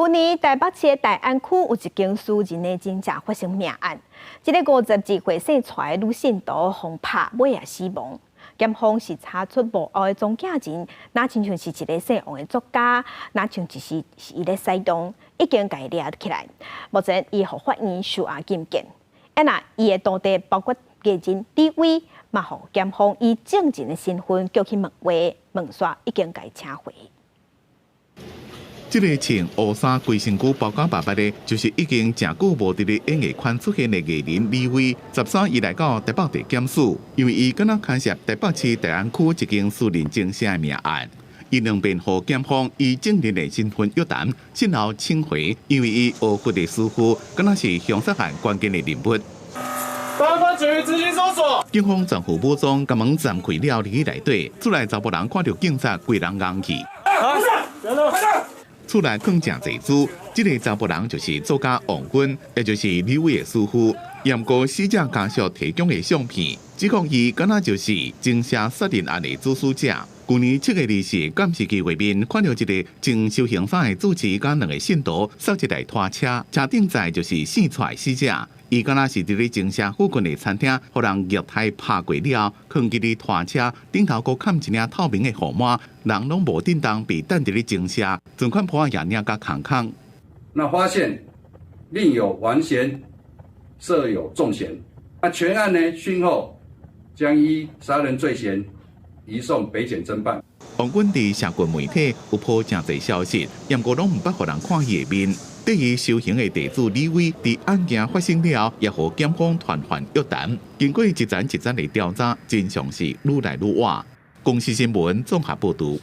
舊年台北市大安區有一間私人的精舍發生命案，這个52歲姓蔡的女信徒予拍尾仔死亡。檢方是查出幕後的中間人，若親像是一个姓王的作家，若像就是是伊咧使用，已經共伊掠起來。目前伊予法院收押禁見。啊，若伊的徒弟包括藝人李威，嘛予檢方以證人的身份叫去問話，問煞已經共伊請回。這个穿烏衫規身軀包甲白白的，就是已經誠久無佇咧演藝圈出現的藝人李威。13伊來到台北地檢署，因為伊敢若牽涉台北市大安區一間私人精舍的命案。伊兩遍予檢方以證人的身份約談，訊後請回，因為伊學佛的師父，敢若是兇殺案關鍵的人物。大安分局執行搜索。警方全副武裝，共門暫開了入去內底，厝內查埔人看著警察，規人𠓪去。厝內囥誠濟資，這个查埔人就是作家王軍，也就是李威的師父。毋過死者家屬提供的相片，指控伊敢若就是精舍殺人案的主使者。舊年7月24，監視器畫面看著一个穿修行衫的住持佮兩个信徒駛一台拖車，車頂載就是姓蔡的死者。伊敢若是佇咧精舍附近的餐廳，予人虐待拍過了，囥佇咧拖車頂頭，閣崁一領透明的雨帽，人攏無振動，被等佇咧精舍，存款簿也領甲空空。那發現另有王賢設有重嫌，那全案呢訊後將依殺人罪嫌移送北檢偵辦。王軍佇社群媒體有鋪誠濟消息，毋過攏毋捌予人看伊的面。對伊修行的弟子李威，佇案件發生了，也予檢方傳喚約談。經過一層一層的調查，真相是愈來愈倚。公視新聞綜合報導。